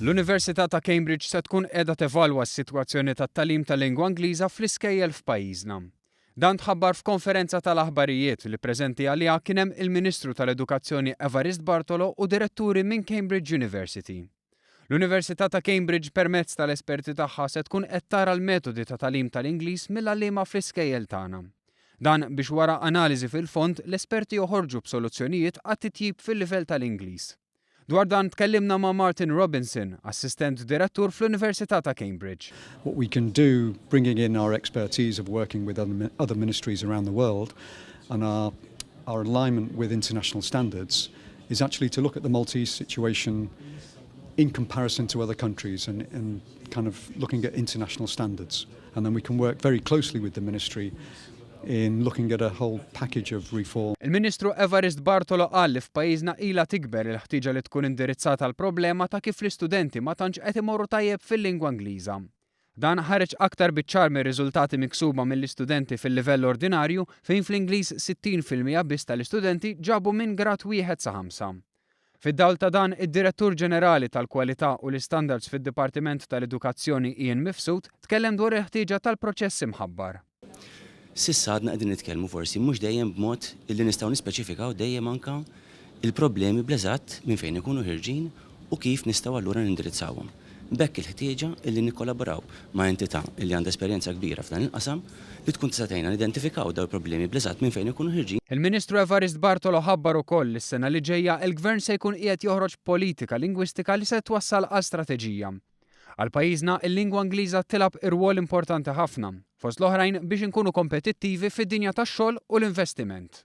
L-Università ta' Cambridge se tkun qiegħda tevalwa s-sitwazzjoni tat-tagħlim tal-lingwa Ingliża fl-iskejjel f'pajjiżna. Dan tħabbar f'konferenza tal-aħbarijiet li preżenti għaliha kien hemm il-Ministru tal-Edukazzjoni Evarist Bartolo u diretturi minn Cambridge University. L-Università ta' Cambridge permezz tal-esperti tagħha se tkun qed tara l-metodi ta' tagħlim tal-Ingliż mill-għalliema fl-iskejjel tagħna. Dan biex wara analiżi fil-fond l-esperti joħorġu b'soluzzjonijiet għat-titjib fil-livell tal-Ingliż. Dwar dan tkellimna ma' Martin Robinson, Assistent Direttur fl-Università ta' Cambridge. What we can do, bringing in our expertise of working with other, other ministries around the world and our, our alignment with international standards, is actually to look at the Maltese situation in comparison to other countries and, and kind of looking at international standards. And then we can work very closely with the ministry in looking at a whole package of reform. Il-Ministru Evarist Bartolo qal li f'pajjiżna ilha tikber il-ħtieġa li tkun indirizzata l-problema ta' kif l-istudenti ma tantx qed imorru tajjeb fil-lingwa Ingliża. Dan ħareġ aktar biċ-ċar mir-riżultati miksuba mill-istudenti fil-livell ordinarju fejn fl-Ingliż 60% biss tal-istudenti ġabu minn grad wieħed sa ħamsa. Fid-dawl ta' dan, id-Direttur Ġenerali tal-Kwalità u l-Istandards fid-Dipartiment tal-Edukazzjoni Ian Mifsud tkellem dwar il-ħtieġa tal-proċess imħabbar. S'issa għadna qegħdin nitkellmu forsi mhux dejjem b'mod illi nistgħu nispeċifikaw dejjem anke il-problemi bl-eżatt minn fejn ikunu ħirġin u kif nistgħu allura nindirizzawhom. B'hekk il-ħtieġa illi nikkollaboraw ma' entità illi għandha esperjenza kbira f'dan il-qasam li tkun tista' tgħinna nidentifikaw dawn il-problemi bl-eżatt minn fejn ikunu ħirġin. Il-Ministru Evarist Bartolo ħabbar ukoll li s-sena li ġejja il-Gvern se jkun qiegħed joħroġ politika lingwistika li se twassal għal strateġija. Għal pajjiżna, il-lingwa Ingliża tilgħab irwol importanti ħafna, fost l-oħrajn biex inkunu kompetittivi fid-dinja tax-xogħol u l-investiment.